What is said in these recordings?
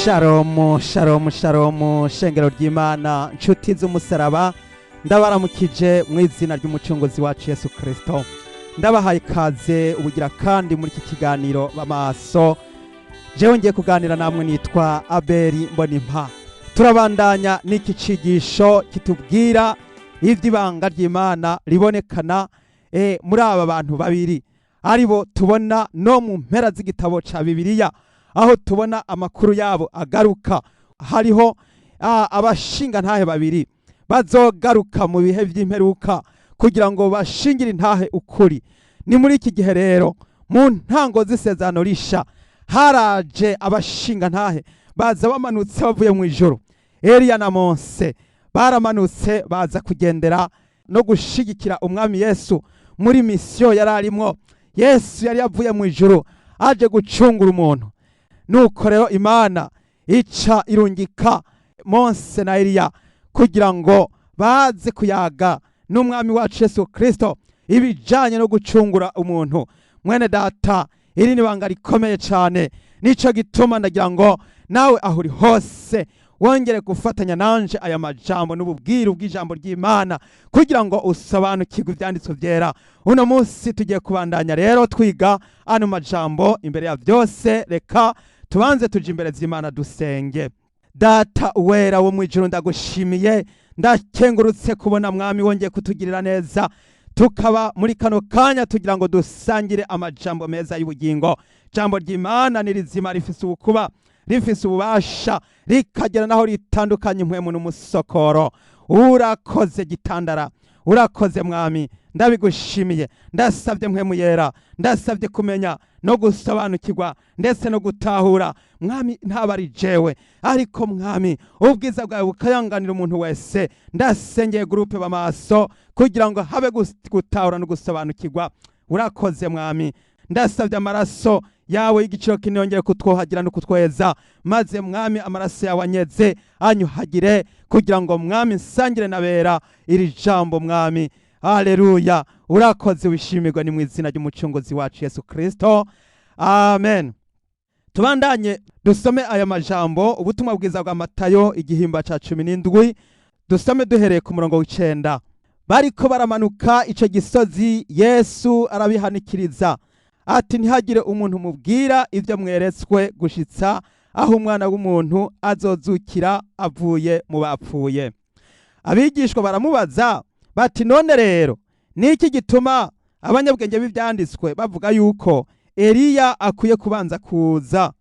Sharomu, sharomu, sharomu, shengero ry'Imana, nshuti z'umusaraba, ndabaramukije mu izina ry'Umucunguzi wacu Yesu Kristo. Ndabahaye ikaze ubugira kandi muri iki kiganiro b'amaso. Jewe ngiye kuganira namwe nitwa Abeli Mbonimpa. Turabandanya n'iki cigisho kitubwira ivy'ibanga ry'Imana ribonekana muri aba bantu babiri, aribo tubona no mu mpera z'igitabo ca Bibiliya, aho tubona amakuru yabo agaruka. Hariho abashinga ntahe babiri bazogaruka mu bihe vy'imperuka kugira ngo bashingire intahe ukuri. Ni muri iki gihe rero, mu ntango z'isezerano risha, haraje abashinga ntahe baza bamanutse bavuye mu ijuru. Eliya na Mose baramanutse baza kugendera no gushigikira Umwami Yesu muri misiyo yari arimwo. Yesu yari yavuye mu ijuru aje gucungura umuntu. Nuko rero Imana ica irungika Mose na Eliya kugira ngo baze kuyaga n'Umwami wacu Yesu Kristo ibijanye no gucungura umuntu. Mwene data, iri ni ibanga rikomeye cyane. Nico gituma ndagira ngo nawe aho uri hose wongere gufatanya nanje aya majambo n'ububwiru bw'ijambo ry'Imana kugira ngo usobanukirwe ivyanditswe vyera. Uno munsi tugiye kubandanya rero twiga ano majambo. Imbere ya byose, reka tubanze tuje imbere z'Imana dusenge. Data wera wo mu ijuru, ndagushimiye, ndakengurutse kubona, Mwami, wongeye kutugirira neza tukaba muri kano kanya tugira ngo dusangire amajambo meza y'ubugingo. Jambo ry'Imana ni rizima, rifise ubukuba, rifise ububasha, rikagera naho ritandukanye impwemu n'umusokoro. Urakoze gitandara, urakoze Mwami, ndabigushimiye. Ndasabye Mpwemu Yera, ndasabye kumenya no gusobanukirwa ndetse no gutahura, Mwami. Ntaba ari jewe, ariko Mwami, ubwiza bwawe bukayanganira umuntu wese. Ndasengeye groupe b'amaso kugira ngo habe gutahura no gusobanukirwa. Urakoze Mwami. Ndasabye amaraso yawe y'igiciro kinongere kutwohagira no kutweza, maze Mwami, amaraso yawe anyeze, anyuhagire, kugira ngo, Mwami, nsangire nabera iri jambo. Mwami, haleluya, urakoze, wishimirwa. Ni mu izina ry'Umucunguzi wacu Yesu Kristo, amen. Tubandanye dusome aya majambo, Ubutumwa bwiza bwa Matayo igihimba ca 17, dusome duhereye ku murongo w'9. Bariko baramanuka ico gisozi, Yesu arabihanikiriza ati: "Ntihagire umuntu mubwira ibyo mweretswe gushitsa aho Umwana w'umuntu azozukira avuye mu bapfuye." Abigishwa baramubaza bati: "None rero niki gituma abanyabwenge b'ivyanditswe bavuga yuko Eliya akwiye kubanza kuza?"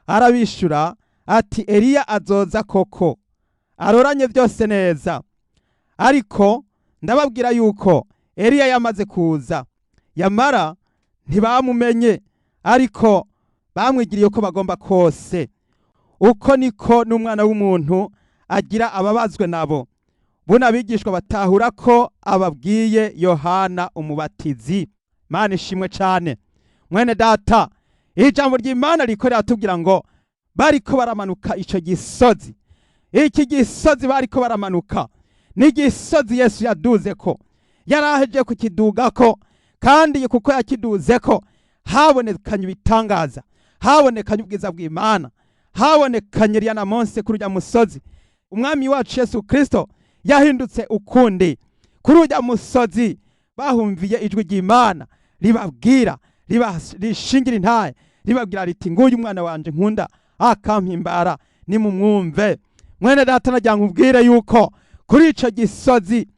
Arabishura ati: "Eliya azoza koko aroranye byose neza, ariko ndababwira yuko Eliya yamaze kuza, yamara ntibamumenye, ariko bamwigiriye uko bagomba kose. Uko niko n'Umwana w'umuntu agira ababazwe nabo." Buno abigishwa batahura ko ababwiye Yohana Umubatizi. Mana ishimwe cane. Mwene data, ijambo ry'Imana riko riratubwira ngo bariko baramanuka ico gisozi. Iki gisozi bariko baramanuka ni igisozi Yesu yaduze ko yaraheje kukidugako, kandi kuko yakiduzeko habonekanye ibitangaza, habonekanye ubwiza bw'Imana, habonekanye Eliya na Mose kuri urya musozi. Umwami wacu Yesu Kristo yahindutse ukundi. Kuri urya musozi bahumviye ijwi ry'Imana ribabwira, rishingira intahe, ribabwira riti: "Nguyu umwana wanje nkunda akampimbara, nimumwumve." Mwene data, nagira nkubwire yuko kuri ico gisozi,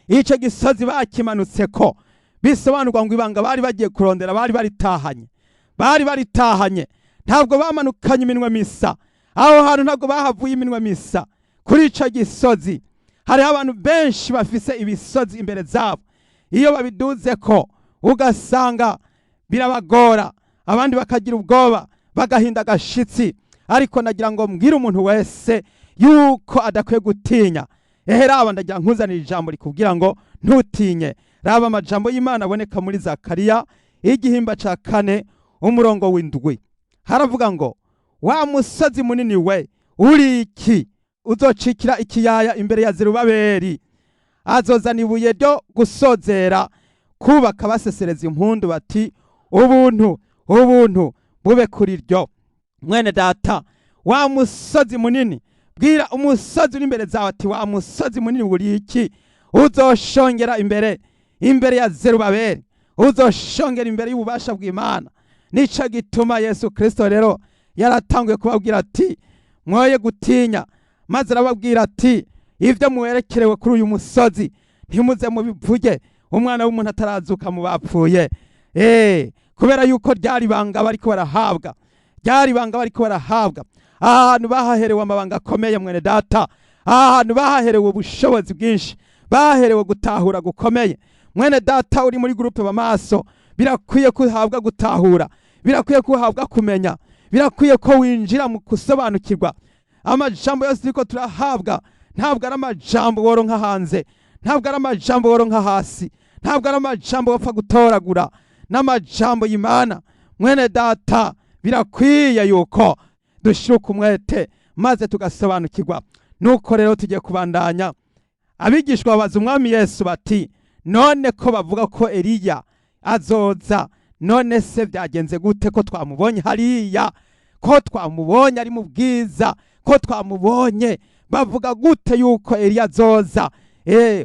ico gisozi bakimanutseko, bisobanurwa ngo ibanga bari bagiye kurondera bari baritahanye, bari baritahanye. Ntabwo bamanukanye iminwe misa aho hantu, ntabwo bahavuye iminwe misa kuri ico gisozi. Hariho abantu benshi bafise ibisozi imbere zabo, iyo babiduze ko ugasanga birabagora, abandi bakagira ubwoba, bagahinda agashitsi. Ariko nagira ngo mbwire umuntu wese yuko adakwiye gutinya. Ehe, raba, ndagira nkuzanira ijambo rikubwira ngo ntutinye. Raba amajambo y'Imana aboneka muri Zakariya igihimba ca 4 umurongo w'7. Haravuga ngo: "Wa musozi munini we, uri iki? Uzocikira ikiyaya imbere ya Zerubabeli. Azozana ibuye ryo gusozera kubaka, basesereza impundu bati: 'Ubuntu, ubuntu bube kuri ryo.'" Mwene data, Wa musozi munini, bwira umusozi uri imbere zawe ati: "Wa musozi munini, uri iki? Uzoshongera imbere ya Zerubabeli, uzoshongera imbere y'ububasha bw'Imana." Nico gituma Yesu Kristo rero yaratanguye kubabwira ati: "Mwoye gutinya." Maze arababwira ati: "Ibyo muwerekerewe kuri uyu musozi ntimuze mubivuge Umwana w'umuntu atarazuka mu bapfuye." Kubera yuko ryari ibanga bariko barahabwa, ryari ibanga bariko barahabwa. Ahantu bahaherewe amabanga akomeye, mwene data, ahantu bahaherewe ubushobozi bwinshi, baherewe gutahura gukomeye. Mwene data uri muri groupe Bamaso, birakwiye ko uhabwa gutahura, birakwiye ko uhabwa kumenya, birakwiye ko winjira mu gusobanukirwa. Amajambo yose turiko turahabwa ntabwo ari amajambo woronka hanze, ntabwo ari amajambo woronka hasi, ntabwo ari amajambo wapfa gutoragura, n'amajambo y'Imana. Mwene data, birakwiye yuko dushyira umwete maze tugasobanukirwa. Nuko rero tugiye kubandanya. Abigishwa babaza Umwami Yesu bati: "None ko bavuga ko Eliya azoza, none se byagenze gute ko twamubonye hariya, ko twamubonye ari mu bwiza, ko twamubonye? Bavuga gute yuko Eliya azoza?"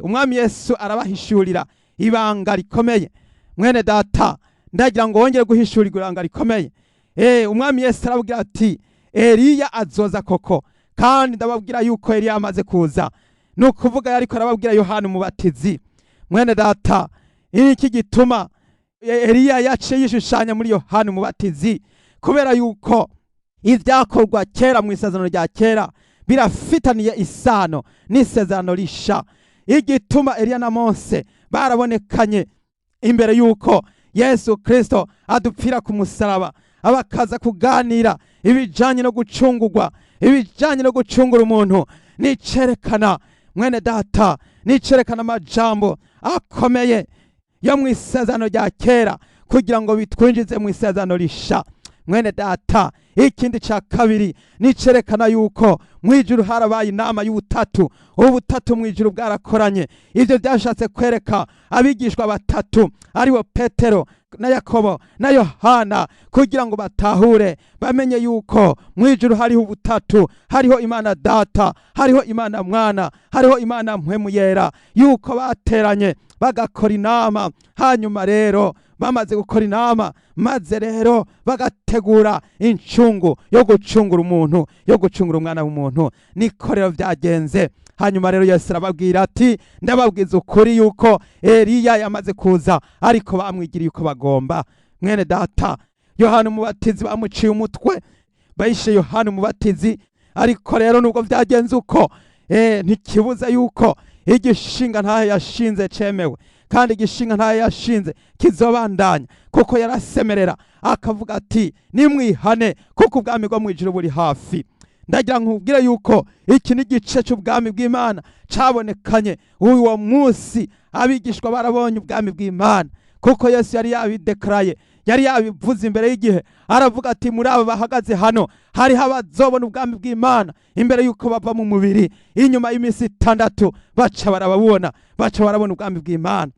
Umwami Yesu arabahishurira ibanga rikomeye. Mwene data, ndagira ngo wongere guhishurirwa ibanga rikomeye. Umwami Yesu arababwira ati: "Eliya azoza koko, kandi ndababwira yuko Eliya amaze kuza." Ni ukuvuga yariko arababwira Yohana Umubatizi. Mwene data, iki gituma Eliya yaciye yishushanya muri Yohana Umubatizi, kubera yuko ibyakorwa kera mu Isezerano rya Kera birafitaniye isano n'Isezerano Risha. Igituma Eliya na Mose barabonekanye imbere yuko Yesu Kristo adupfira ku musaraba, abakaza kuganira ibijanye no gucungurwa, ibijanye no gucungura umuntu, nicerekana, mwene data, nicerekana amajambo akomeye yo mu Isezerano rya Kera kugira ngo bitwinjize mu Isezerano Risha. Mwene data, ikindi ca kabiri nicerekana yuko mu ijuru harabaye inama y'ubutatu, ubutatu mu ijuru bwarakoranye. Ivyo byashatse kwereka abigishwa batatu, aribo Petero na Yakobo na Yohana, kugira ngo batahure, bamenye yuko mu ijuru hariho ubutatu, hariho Imana Data, hariho Imana Mwana, hariho Imana Mpwemu Yera, yuko bateranye bagakora inama. Hanyuma rero bamaze gukora inama, maze rero bagategura incungu yo gucungura umuntu, yo gucungura umwana w'umuntu. Niko rero byagenze. Hanyuma rero Yesu arababwira ati: "Ndababwiza ukuri yuko Eliya yamaze kuza, ariko bamwigiriye uko bagomba." Mwene data, Yohana Umubatizi bamuciye umutwe, bayishe Yohana Umubatizi. Ariko rero nubwo byagenze uko, ntikibuza yuko igishinga ntahe yashinze cemewe, kandi igishinga ntahe yashinze kizobandanya, kuko yarasemerera akavuga ati: "Nimwihane, kuko ubwami bwo mu ijuru buri hafi." Ndagira nkubwire yuko iki ni igice cy'ubwami bw'Imana cabonekanye uwo munsi. Abigishwa barabonye ubwami bw'Imana, kuko Yesu yari yabidekaraye, yari yabivuze imbere y'igihe. Aravuga ati: "Muri abo bahagaze hano hariho abazobona ubwami bw'Imana imbere y'uko bava mu mubiri." Inyuma y'iminsi 6 baca barababona, baca barabona ubwami bw'Imana.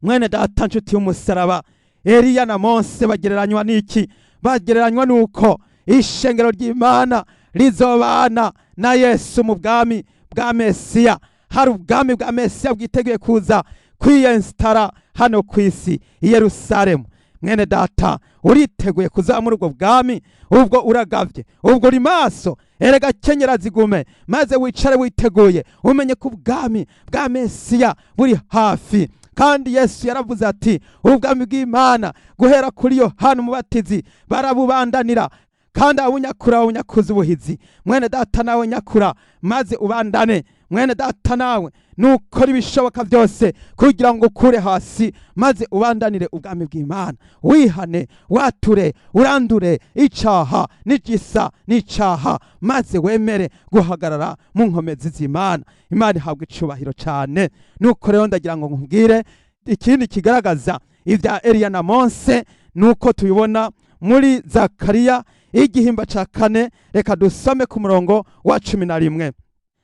Mwene data, nshuti y'umusaraba, Eliya na Mose bagereranywa n'iki? Bagereranywa n'uko ishengero ry'Imana rizobana na Yesu mu bwami bwa Mesiya. Hari ubwami bwa Mesiya bwiteguye kuza kwiyensitara hano ku isi i Yerusalemu. Mwene data, uriteguye kuza muri ubwo bwami? Ubwo uragavye? Ubwo uri maso? Erega kenyera zigume, maze wicare witeguye, umenye ko ubwami bwa Mesiya buri hafi. Kandi Yesu yaravuze ati: "Ubwami bw'Imana guhera kuri Yohana Umubatizi barabubandanira, kandi abunyakura babunyakuza ubuhizi." Mwene data, nawe nyakura maze ubandane. Mwene data, nawe nukora ibishoboka byose kugira ngo ukure hasi maze ubandanire ubwami bw'Imana, wihane, wature, urandure icaha n'igisa n'icaha, maze wemere guhagarara mu nkomezi z'Imana. Imana ihabwa icubahiro cyane. Nuko rero ndagira ngo nkubwire ikindi kigaragaza ibya Eliya na Mose, nuko tubibona muri Zakariya igihimba ca 4. Reka dusome ku murongo wa 11.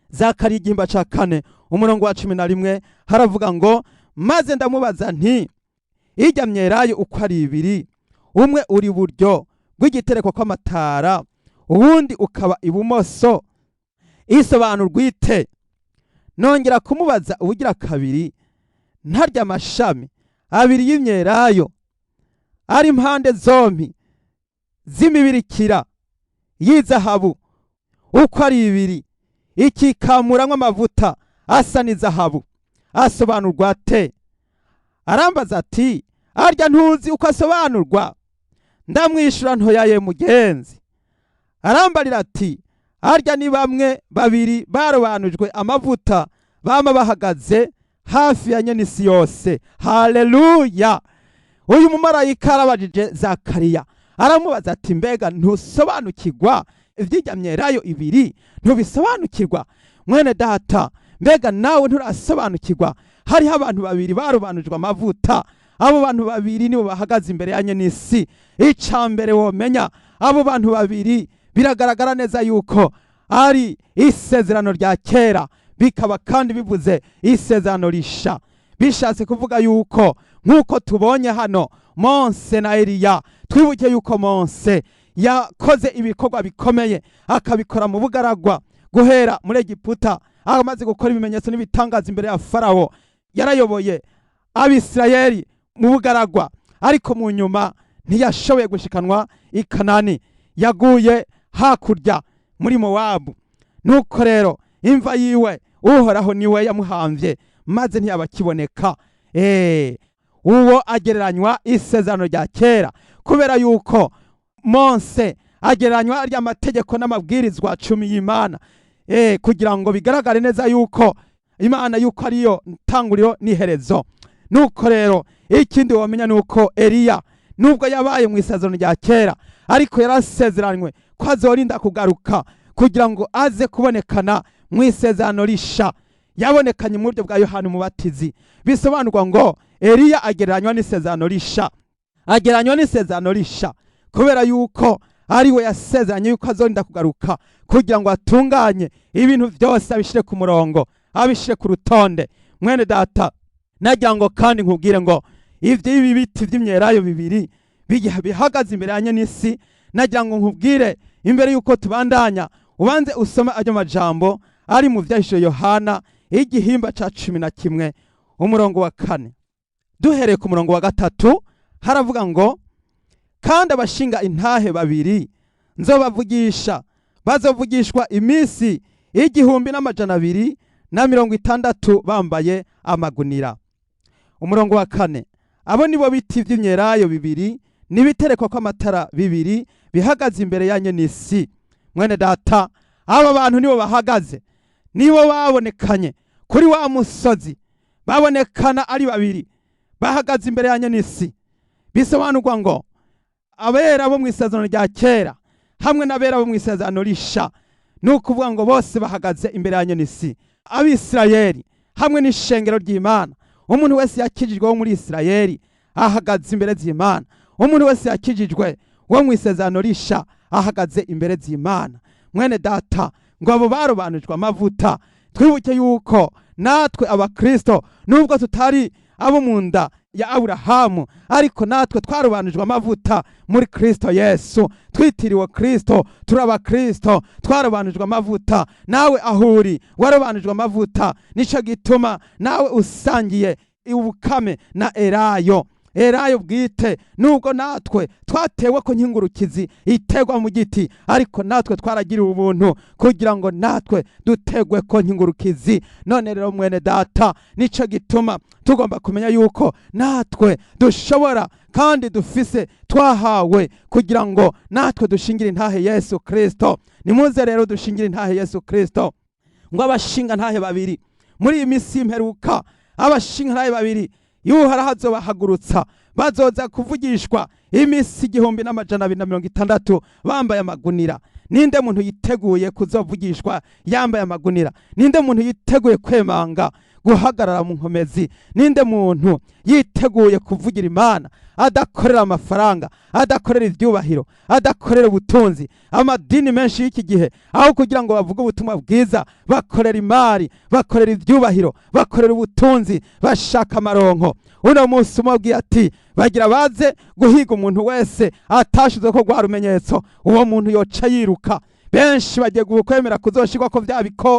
Zakariya igihimba ca 4, umurongo wa 11, haravuga ngo: "Maze ndamubaza nti: 'Irya myelayo uko ari ibiri, umwe uri buryo bw'igitereko kw'amatara, uwundi ukaba ibumoso, isobanurwa ite? Nongera kumubaza ubugira kabiri, ntarya amashami abiri y'imyelayo ari impande zompi z'imibirikira y'izahabu uko ari ibiri ikikamuramwo amavuta asa n'izahabu, asobanurwa ate? Arambaza ati: arya ntuzi uko asobanurwa? Ndamwishura ntoyaye mugenzi. Arambarira ati: arya ni bamwe babiri barobanujwe amavuta, bama bahagaze hafi ya nyenisi yose. Haleluya! Uyu mumarayika arabajije Zakariya, aramubaza ati: mbega ntusobanukirwa ivy'irya myelayo ibiri? Ntubisobanukirwa? Mwene data, mbega nawe nturasobanukirwa? Hariho abantu babiri barobanujwe amavuta. Abo bantu babiri nibo bahagaze imbere ya nyenisi. Ica mbere womenya, abo bantu babiri biragaragara neza yuko ari isezerano rya kera, bikaba kandi bivuze isezerano risha. Bishatse kuvuga yuko nk'uko tubonye hano Mose na Eliya, twibuke yuko Mose yakoze ibikorwa bikomeye, akabikora mu bugaragwa guhera muri Egiputa, amaze gukora ibimenyetso n'ibitangaza imbere ya Farawo. Yarayoboye Abisirayeli mu bugaragwa, ariko mu nyuma ntiyashoboye gushikanwa i Kanani, yaguye hakurya muri Mowabu. Nuko rero imva yiwe Uhoraho niwe yamuhamvye, maze ntiyabakiboneka. Uwo agereranywa isezerano rya kera, kubera yuko Mose agereranywa arya mategeko n'amabwirizwa 10 y'Imana, kugira ngo bigaragare neza yuko Imana yuko ariyo ntanguriro n'iherezo. Nuko rero ikindi wamenya nuko Eliya nubwo yabaye mu isezerano rya kera, ariko yarasezeranywe ko azorinda kugaruka kugira ngo aze kubonekana mu isezerano risha. Yabonekanye mu buryo bwa Yohana Umubatizi. Bisobanurwa ngo Eliya agereranywa n'isezerano risha, agereranywa n'isezerano risha kubera yuko ari we yasezeranye yuko azorinda kugaruka kugira ngo atunganye ibintu byose, abishire ku murongo, abishire ku rutonde. Mwene data, nagira ngo kandi nkubwire ngo ivyo ibi biti vy'imyelayo bibiri bihagaze imbere ya nyenisi, nagira ngo nkubwire imbere yuko tubandanya, ubanze usome ayo majambo ari mu Vyahishuwe Yohana igihimba ca 11 umurongo wa 4. Duhereye ku murongo wa 3 haravuga ngo: kandi abashinga intahe babiri nzobavugisha, bazovugishwa iminsi 1260 bambaye amagunira. Umurongo wa 4: abo nibo biti vy'imyelayo bibiri n'ibiterekwa kw'amatara bibiri bihagaze imbere ya nyenisi. Mwene data, aba bantu nibo bahagaze, nibo babonekanye kuri wa musozi, babonekana ari babiri bahagaze imbere ya nyenisi. Bisobanurwa ngo abera bo mu isezerano rya kera hamwe n'abera bo mu isezerano risha, ni ukuvuga ngo bose bahagaze imbere ya nyenisi. Abisirayeli hamwe n'ishengero ry'Imana, umuntu wese yakijijwe wo muri Isirayeli ahagaze imbere z'Imana, umuntu wese yakijijwe wo mu isezerano risha ahagaze imbere z'Imana. Mwene data, ngo abo barobanujwe amavuta, twibuke yuko natwe abakristo nubwo tutari abo mu nda ya Aburahamu, ariko natwe twarobanujwe amavuta muri Kristo Yesu, twitiriwe Kristo, turi abakristo, twarobanujwe amavuta. Nawe ahuri warobanujwe amavuta, nico gituma nawe usangiye ubukame na Elayo. Elayo bwite, nubwo natwe twatewe ko nkingurukizi itegwa mu giti, ariko natwe twaragiriwe ubuntu kugira ngo natwe dutegwe ko nkingurukizi. None rero mwene data, nico gituma tugomba kumenya yuko natwe dushobora kandi dufise, twahawe kugira ngo natwe dushingire intahe Yesu Kristo. Nimuze rero dushingire intahe Yesu Kristo. Ngo abashinga ntahe babiri muri iyi minsi y'imperuka, abashinga ntahe babiri Uhoraho azobahagurutsa, bazoza kuvugishwa iminsi 1260 bambaye amagunira. Ninde muntu yiteguye kuzovugishwa yambaye amagunira? Ninde muntu yiteguye kwemanga guhagarara mu nkomezi? Ninde muntu yiteguye kuvugira Imana adakorera amafaranga, adakorera ibyubahiro, adakorera ubutunzi? Amadini menshi y'iki gihe, aho kugira ngo bavuge ubutumwa bwiza, bakorera imari, bakorera ibyubahiro, bakorera ubutunzi, bashaka amaronko. Uno munsi umubwiye ati bagira baze guhiga umuntu wese atashize ko rwa rumenyetso, uwo muntu yoca yiruka. Benshi bagiye kwemera kuzoshirwa ko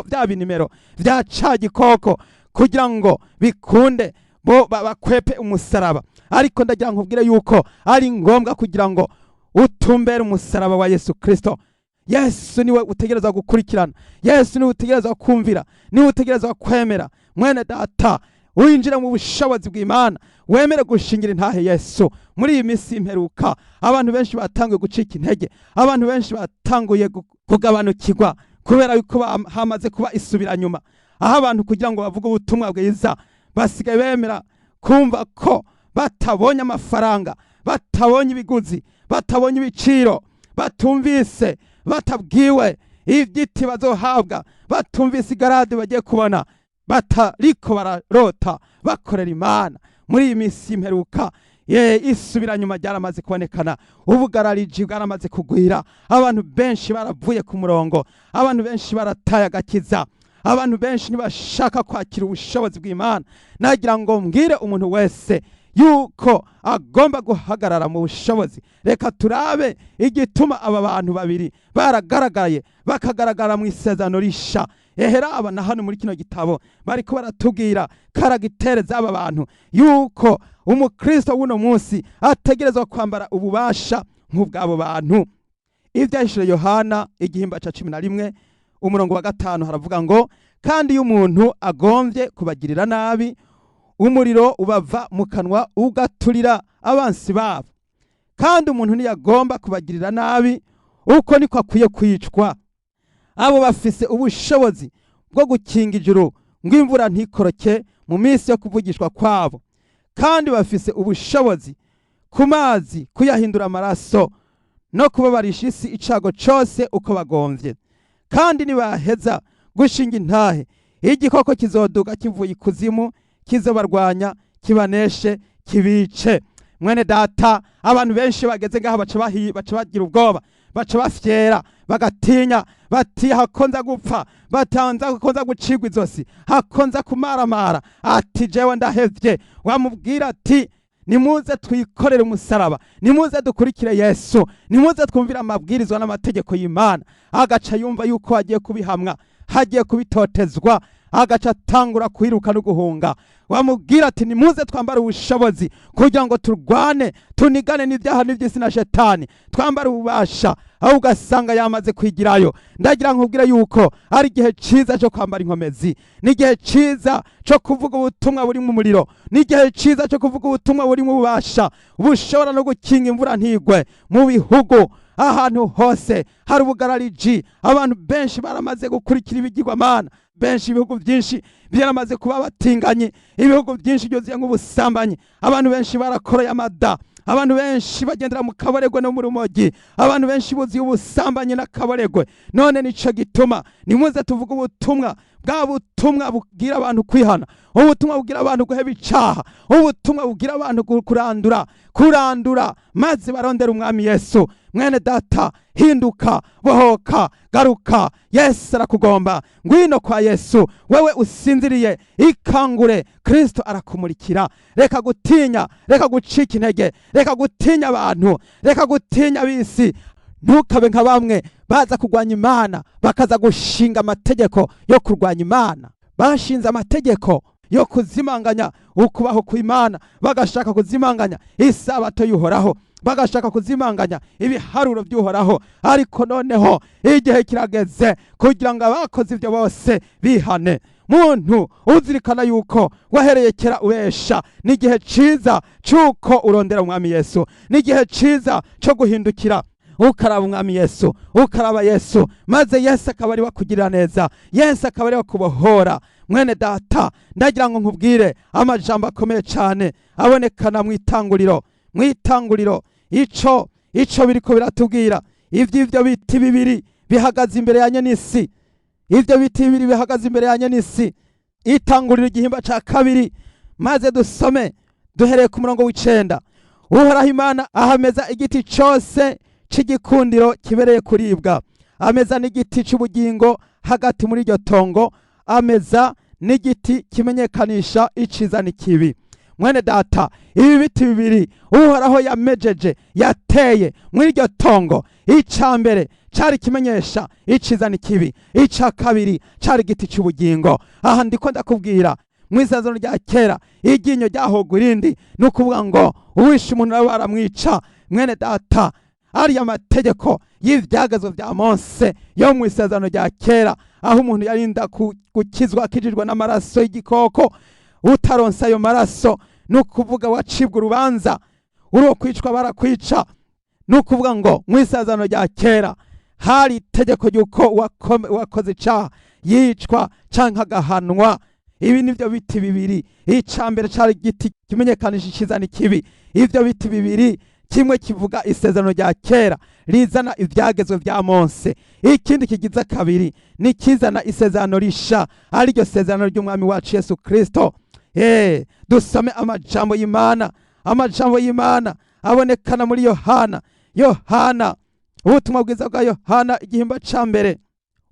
bya binimero vya ca gikoko kugira ngo bikunde bo bakwepe umusaraba. Ariko ndagira nkubwire yuko ari ngombwa kugira ngo utumbere umusaraba wa Yesu Kristo. Yesu niwe utegerezwa gukurikirana, Yesu niwe utegerezwa kumvira, niwe utegerezwa kwemera. Mwene data, winjira mu bushobozi bw'Imana, wemere gushingira intahe Yesu. Muri iyi minsi y'imperuka, abantu benshi batanguye gucika intege, abantu benshi batanguye kugabanukirwa kubera yuko hamaze kuba isubiranyuma, aho abantu kugira ngo bavuge ubutumwa bwiza basigaye bemera kumva ko batabonye amafaranga, batabonye ibiguzi, batabonye ibiciro, batumvise, batabwiwe ibyiti bazohabwa, batumvise igarade bagiye kubona, batariko bararota bakorera Imana. Muri iyi minsi y'imperuka, ye isubiranyuma ryaramaze kubonekana, ubugarariji bwaramaze kugwira, abantu benshi baravuye ku murongo, abantu benshi barataye agakiza, abantu benshi ntibashaka kwakira ubushobozi bw'Imana. Nagira ngo mbwire umuntu wese yuko agomba guhagarara mu bushobozi. Reka turabe igituma aba bantu babiri baragaragaye, bakagaragara mu isezerano risha. Ehera aba na hano muri kino gitabo bariko baratubwira caractère z'aba bantu, yuko umukristo w'uno munsi ategerezwa kwambara ububasha nk'ubw'abo bantu. Ivyahishuriwe Yohana igihimba ca 11 umurongo wa 5 haravuga ngo: "Kandi iyo umuntu agomvye kubagirira nabi, umuriro ubava mu kanwa ugaturira abansi babo. Kandi umuntu ntiyagomba kubagirira nabi, uko niko akwiye kwicwa." Abo bafise ubushobozi bwo gukinga ijuru ngo imvura ntikoroke mu minsi yo kuvugishwa kwabo, kandi bafise ubushobozi ku mazi kuyahindura amaraso, no kubabarisha isi icago cose uko bagomvye. Kandi nibaheza gushinga intahe, igikoko kizoduka kivuye ikuzimu, kizobarwanya, kibaneshe, kibice. Mwene data, abantu benshi bageze ngaha baca bagira ubwoba, baca bafyera, bagatinya, bati hakonza gupfa, batanza hakonza gucigwa izosi, hakonza kumaramara, ati jewe ndahevye. Wamubwira ati nimuze twikorere umusaraba, nimuze dukurikire Yesu, nimuze twumvire amabwirizwa n'amategeko y'Imana, agaca yumva yuko hagiye kubihamwa, hagiye kubitotezwa, agaca atangura kwiruka no guhunga. Wamubwira ati nimuze twambare ubushobozi kugira ngo turwane, tunigane n'ibyaha n'iby'isi na shetani, twambare ububasha, aho ugasanga yamaze kwigirayo. Ndagira nkubwire yuko ari igihe ciza cyo kwambara inkomezi, ni igihe ciza cyo kuvuga ubutumwa buri mu muriro, ni igihe ciza cyo kuvuga ubutumwa buri mu bubasha bushobora no gukinga imvura ntigwe mu bihugu. Ahantu hose hari ubugarariji, abantu benshi baramaze gukurikira ibigirwamana benshi, ibihugu byinshi byaramaze kuba abatinganyi, ibihugu byinshi byuzuye nk'ubusambanyi, abantu benshi barakoroye amada, abantu benshi bagendera mu kaboregwe no mu rumogi, abantu benshi buzuye ubusambanyi n'akaboregwe. None nico gituma nimuze tuvuge ubutumwa, bwa butumwa bubwira abantu kwihana, ubutumwa bubwira abantu guheba icaha, ubutumwa bubwira abantu kurandura maze barondera umwami Yesu. Mwene data, hinduka, bohoka, garuka, Yesu arakugomba. Ngwino kwa Yesu. Wewe usinziriye, ikangure, Kristo arakumurikira. Reka gutinya, reka gucika intege, reka gutinya abantu, reka gutinya ab'isi. Ntukabe nka bamwe baza kurwanya Imana, bakaza gushinga amategeko yo kurwanya Imana. Bashinze amategeko yo kuzimanganya ukubaho kw'Imana, bagashaka kuzimanganya isabato y'Uhoraho, bagashaka kuzimanganya ibiharuro by'Uhoraho. Ariko noneho igihe kirageze kugira ngo abakoze ibyo bose bihane. Muntu uzirikana yuko wahereye kera ubesha, ni igihe ciza c'uko urondera umwami Yesu, ni igihe ciza co guhindukira, ukaraba umwami Yesu, ukaraba Yesu, maze Yesu akaba ari wakugirira neza, Yesu akaba ari wakubohora. Mwene data, ndagira ngo nkubwire amajambo akomeye cyane abonekana mu itanguriro. Mu itanguriro ico biriko biratubwira ivy'ivyo biti bibiri bihagaze imbere ya nyenisi, ivyo biti bibiri bihagaze imbere ya nyenisi. Itanguriro igihimba ca 2, maze dusome duhereye ku murongo w'9. Uhoraho Imana ahameza igiti cose c'igikundiro kibereye kuribwa, ameza n'igiti c'ubugingo hagati muri iryo tongo, ameza n'igiti kimenyekanisha iciza n'ikibi. Mwene data, ibi biti bibiri Uhoraho yamejeje, yateye muri iryo tongo, ica mbere cari kimenyesha iciza n'ikibi, ica kabiri cari igiti c'ubugingo. Aha ndiko ndakubwira mu isezerano rya kera, iryinyo ryahogwa irindi, ni ukuvuga ngo uwishe umuntu nawe baramwica. Mwene data, ariya mategeko y'ivyagezwe vya Mose yo mu isezerano rya kera, aho umuntu yarinda gukizwa akijijwe n'amaraso y'igikoko, utaronse ayo maraso ni ukuvuga wacibwa urubanza, uri kwicwa barakwica. Ni ukuvuga ngo mu isezerano rya kera hari itegeko ry'uko uwakoze icaha yicwa canke agahanwa. Ibi nivyo biti bibiri. Ica mbere cari igiti kimenyekanisha iciza n'ikibi. Ivyo biti bibiri, kimwe kivuga isezerano rya kera rizana ivyagezwe vya Mose, ikindi kigize kabiri ni kizana isezerano risha, ariryo sezerano ry'umwami wacu Yesu Kristo. Dusome amajambo y'Imana. Amajambo y'Imana abonekana muri Yohana. Yohana, ubutumwa bwiza bwa Yohana, igihimba ca 1,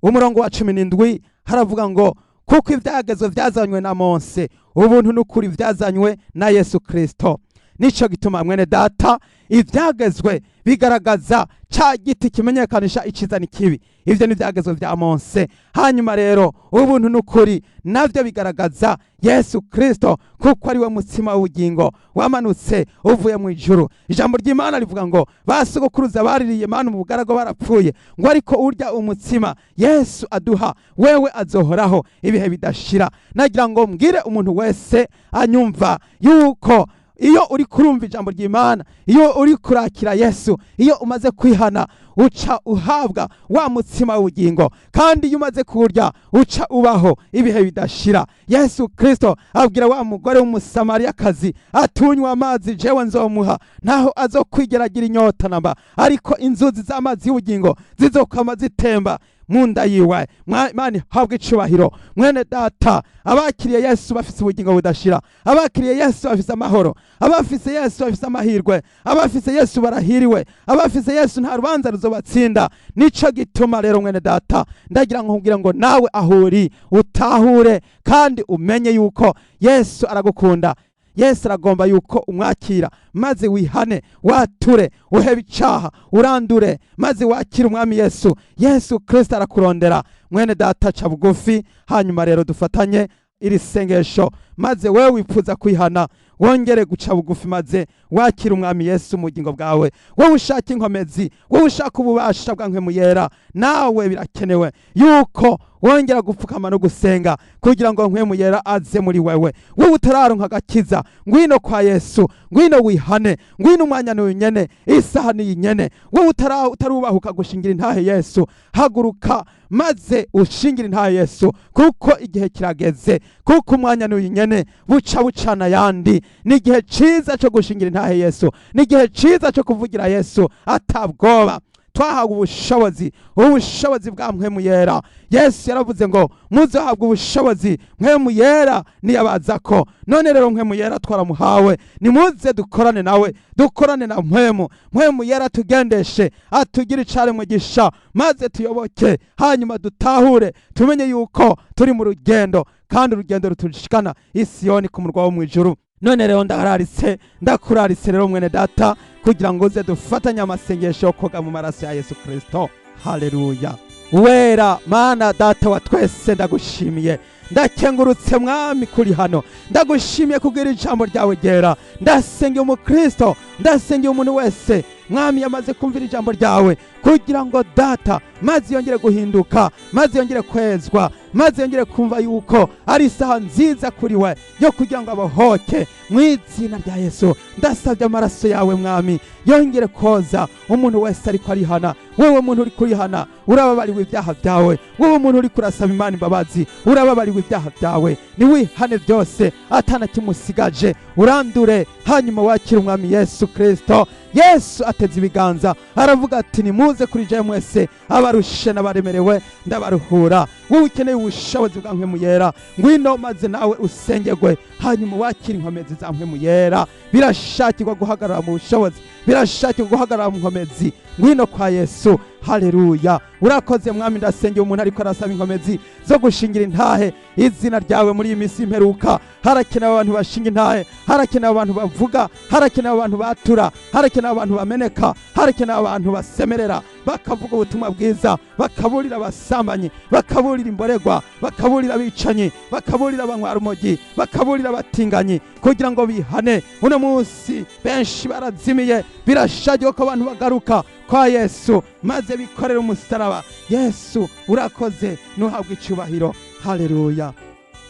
umurongo wa 17, haravuga ngo kuko ivyagezwe vyazanywe na Mose, ubuntu n'ukuri vyazanywe na Yesu Kristo. Nico gituma, mwene data, ivyagezwe bigaragaza ca giti kimenyekanisha iciza n'ikibi. Ivyo ni ivyagezwe vya Mose. Hanyuma rero ubuntu n'ukuri navyo bigaragaza Yesu Kristo, kuko ari we mutsima w'ubugingo wamanutse uvuye mu ijuru. Ijambo ry'Imana rivuga ngo basogokuruza baririye manu mu bugaragu barapfuye, ngo ariko urya umutsima Yesu aduha wewe azohoraho ibihe bidashira. Nagira ngo mbwire umuntu wese anyumva yuko iyo uri kurumva ijambo ry'Imana, iyo uri kurakira Yesu, iyo umaze kwihana, uca uhabwa wa mutsima w'ubugingo, kandi iyo umaze kurya uca ubaho ibihe bidashira. Yesu Kristo abwira wa mugore w'Umusamariyakazi atunywa amazi jewe nzomuha, ntaho azokwigeragira inyota namba, ariko inzuzi z'amazi y'ubugingo zizokama zitemba mu nda yiwe. Imana habwa icubahiro. Mwene data, abakiriye Yesu bafise ubugingo budashira, abakiriye Yesu bafise amahoro, abafise Yesu bafise amahirwe, abafise Yesu barahiriwe, abafise Yesu nta rubanza ruzobatsinda. Nico gituma rero, mwene data, ndagira ngo nkubwire ngo nawe ahuri utahure kandi umenye yuko Yesu aragukunda. Yesu aragomba yuko umwakira, maze wihane, wature, uhebe icaha, urandure, maze wakire umwami Yesu. Yesu Kristo arakurondera. Mwene data, ca bugufi, hanyuma rero dufatanye iri sengesho, maze wewe wifuza kwihana wongere guca bugufi, maze wakira umwami Yesu mu bugingo bwawe. Wowe ushaka inkomezi, wowe ushaka ububasha bwa Mpwemu Yera, nawe birakenewe yuko wongera gupfukama no gusenga kugira ngo Mpwemu Yera aze muri wewe. Wowe utararonka agakiza, ngwino kwa Yesu, ngwino wihane, ngwino, umwanya ni nyene, isaha ni nyene. Wowe utarubahuka gushingira intahe Yesu, haguruka maze ushingira intahe Yesu, kuko igihe kirageze, kuko umwanya ni nyene, buca bucana yandi. Ni igihe ciza cyo gushingira intahe Yesu, ni igihe ciza cyo kuvugira Yesu atabwoba. Twahawe ubushobozi, ubushobozi bwa Mpwemu Yera. Yesu yaravuze ngo muzohabwa ubushobozi Mpwemu Yera niyabazako. None rero Mpwemu Yera twaramuhawe, nimuze dukorane nawe, dukorane na Mpwemu. Mpwemu Yera tugendeshe, atugire icaremwe gisha, maze tuyoboke, hanyuma dutahure, tumenye yuko turi mu rugendo, kandi urugendo rutushikana i Siyoni, ku murwa wo mu ijuru. None rero ndahararitse, ndakuraritse rero, mwene data, kugira ngo uze dufatanye amasengesho yo koga mu maraso ya Yesu Kristo. Haleluya! Wera Mana, Data wa twese, ndagushimiye, ndakengurutse Mwami kuri hano, ndagushimiye kubwira ijambo ryawe ryera. Ndasengeye umukristo, ndasengeye umuntu wese, Mwami, yamaze kumvira ijambo ryawe, kugira ngo Data maze yongere guhinduka, maze yongere kwezwa, maze yongere kumva yuko ari isaha nziza kuri we yo kugira ngo abohoke. Mu izina rya Yesu, ndasabye amaraso yawe, Mwami, yongere koza umuntu wese ariko arihana. Wewe muntu uri kurihana, urababariwe ibyaha byawe. Wewe muntu uri kurasaba Imana imbabazi, urababariwe ibyaha byawe. Niwihane byose atana kimusigaje. Urandure, hanyuma wakire Umwami Yesu Kristo. Yesu ateze ibiganza, aravuga ati: "Nimuze kuri jewe mwese abarushe n'abaremerewe, ndabaruhura." Wowe ukeneye ubushobozi bwa Mpwemu Yera, ngwino maze nawe usengerwe, hanyuma wakire inkomezi za Mpwemu Yera. Birashakirwa guhagarara mu bushobozi, birashakirwa guhagarara mu nkomezi. Ngwino kwa Yesu. Haleluya! Urakoze, Mwami. Ndasengera umuntu ariko arasaba inkomezi zo gushingira intahe izina ryawe. Muri iyi minsi y'imperuka harakenewe abantu bashinga intahe, harakenewe abantu bavuga, harakenewe abantu batura, harakenewe abantu bameneka, harakenewe abantu basemerera, bakavuga ubutumwa bwiza, bakaburira abasambanyi, bakaburira imboregwa, bakaburira abicanyi, bakaburira abanywarumogi, bakaburira abatinganyi kugira ngo bihane. Uno munsi benshi barazimiye. Birashagiwe ko abantu bagaruka kwa Yesu maze bikorera umusaraba. Yesu, urakoze, nuhabwa icyubahiro. Haleluya!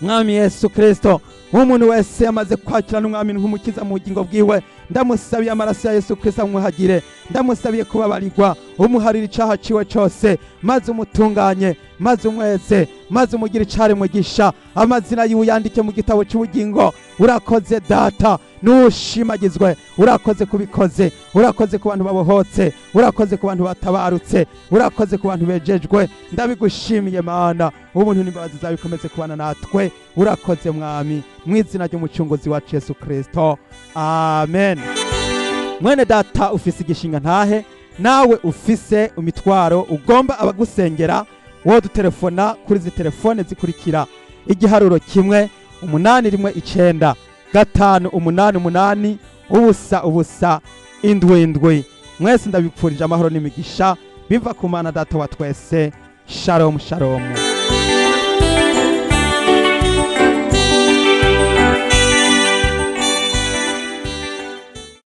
Mwami Yesu Kristo, umuntu wese yamaze kwakira n'Umwami nk'Umukiza mu bugingo bwiwe, ndamusabiye amaraso ya Yesu Kristo amwuhagire. Ndamusabiye kubabarirwa, umuharira icaha ciwe cose, maze umutunganye, maze umweze, maze umugire icare mugisha, amazina yiwe uyandike mu gitabo cy'ubugingo. Urakoze, Data, nushimagizwe. Urakoze kubikoze, urakoze ku bantu babohotse, urakoze ku bantu batabarutse, urakoze ku bantu bejejwe. Ndabigushimiye, Mana. Ubuntu n'imbabazi zawe bikomeze kubana natwe. Urakoze, Mwami, mu izina ry'Umucunguzi wacu Yesu Kristo, amen. Mwene data ufise igishinga ntahe, nawe ufise imitwaro ugomba abagusengera, wo dutelefona kuri izi telefone zikurikira: igiharuro 1 8 1 9 5 8 8 0 0 7 7. Mwese ndabipfurije amahoro n'imigisha biva ku Mana Data wa twese. Shalom, shalom.